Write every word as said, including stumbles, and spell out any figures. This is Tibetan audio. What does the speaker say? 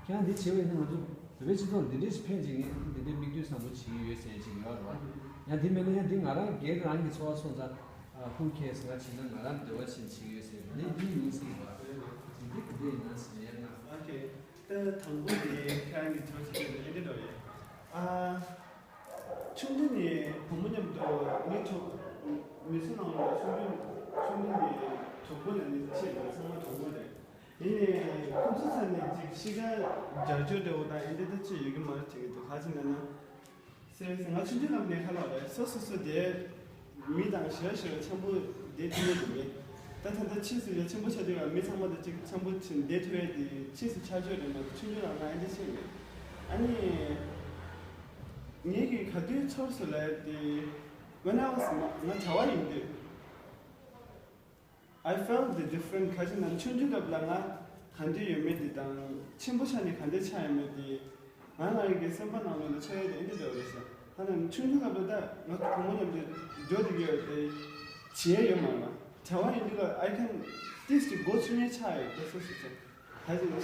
ཁྱེད་རང་འདི་བྱེད་པ་ཡིན་ན་ང་ཚོ་བོད་པའི་སྤྱི་ཚོགས་འདི་འདྲའི་ཞིག་ཕན་ཅིག་ཡིན། འདི་འདྲའི་དམིགས་དོན་བཟང་པོ་བྱེད་ཀྱི་ཡོད་ཟེར་ཅིག་ཡོད་རེད་བ། ཡང་འདི་མིན་ན་ཡང་འདི་ང་རང་སྒེར་རང་གི་འཚོ་བ་སོང་ཙང་ཨ། Who cares? ང་བྱེད་ན་ང་རང་འདོད་པ་བྱེད་བྱེད་ཀྱི་ཡོད་ཟེར་ནས་འདི་ཡིན་སྲིད་པ། འདི་འདི་འདྲ་ཡིན་ན་ཟེར་ཡང་ན། ཨོ་ཁེ། ད་དང་པོ་དེ་ཁྱེད་རང་གི་འཚོ་བྱེད་ཀྱི་འདི་འདྲ་ཡོད། ཨ། ཆུང་དུས་ནས་བུ་མོ་མཉམ་དུ་མི་གྲོགས། མི་ཚེ་ནང་ལ་ཆུང་དུས་ཆུང་དུས་ནས་གྲོགས་པོ་ལ་ནི་ཆེད་དུ་ཚང་མ་གྲོགས་པོ་རེད། ཡིན་ནའི་ཁོ་ཚོ་ཚ་ནས་ཅིག་གཤིས་ཀ་འགྱུར་བཅོས་འདྲ་བོ་དང་ཨེ་འདྲ་ད་ཅི་ཡོད་ཀྱི་མ་རེད་དྲན་གྱི་འདུག་ག་ཅི་ན་ན། སེ་སེ་ང་ཆུང་ཆུང་ལམ་ནས་ཁ་ལག་རེད། སོ་སོ་སོ་དེ་མི་དང་ཞེ་ཞེ་བ་འཆམ་པོ་དེ་དུས་ནས་དུ་མེད། ད་ད་ལྟ་ཕྱིས་སུ་ཡ་ཆེན་པོ་ཆགས་དུས་ལ་མི་ཚང་མ་དང་ཅིག་འཆམ་པོ་བྱེད་བསྡད་ཐུབ་ཡས་དེ་ཕྱིས་སུ་ཆགས་ཆོག་རེད་མ་གཏོགས་ཆུང་ཆུང་ལམ་ན་ཨེ་འདྲ་བྱས་མེད། ཨ་ནི་ངེད་ཀྱི་ག་དུས་ཚོར་སོང་ལབ་དེ། When I was ང་གྲྭ་བ་ཡིན་དུས། I felt the different. ག་ཅི་ན་ཆུང་ཆུང་སྐབས་ལ་ང་ག་འདྲ་ཡོད་མེད་དེ་དང་ཆེན་པོ་ཆགས་ནས་ག་འདྲ་ཆགས་ཡོད་མེད་དེ་ང་རང་གི་སེམས་པ་ནང་ལོགས་ལ་ཆགས་ཡོད་དེ་ཨེ་འདྲ་འདྲ་བོ་རེད་ཤག་ད་ནི་ཆུང་ཆུང་སྐབས་ལ་ད་ང་བུ་མོ་མཉམ་དུ་འགྲོ་བསྡད་ཀྱི་ཡོད་དེ་བྱེད་ཡས་ཡོད་མ་རེད། གྲྭ་བ་ཡིན་དུས་ལ་I can this to go through ཆགས་ཡོད་དེ་སོ་སོ་ཆགས་ག་ཅི་ན་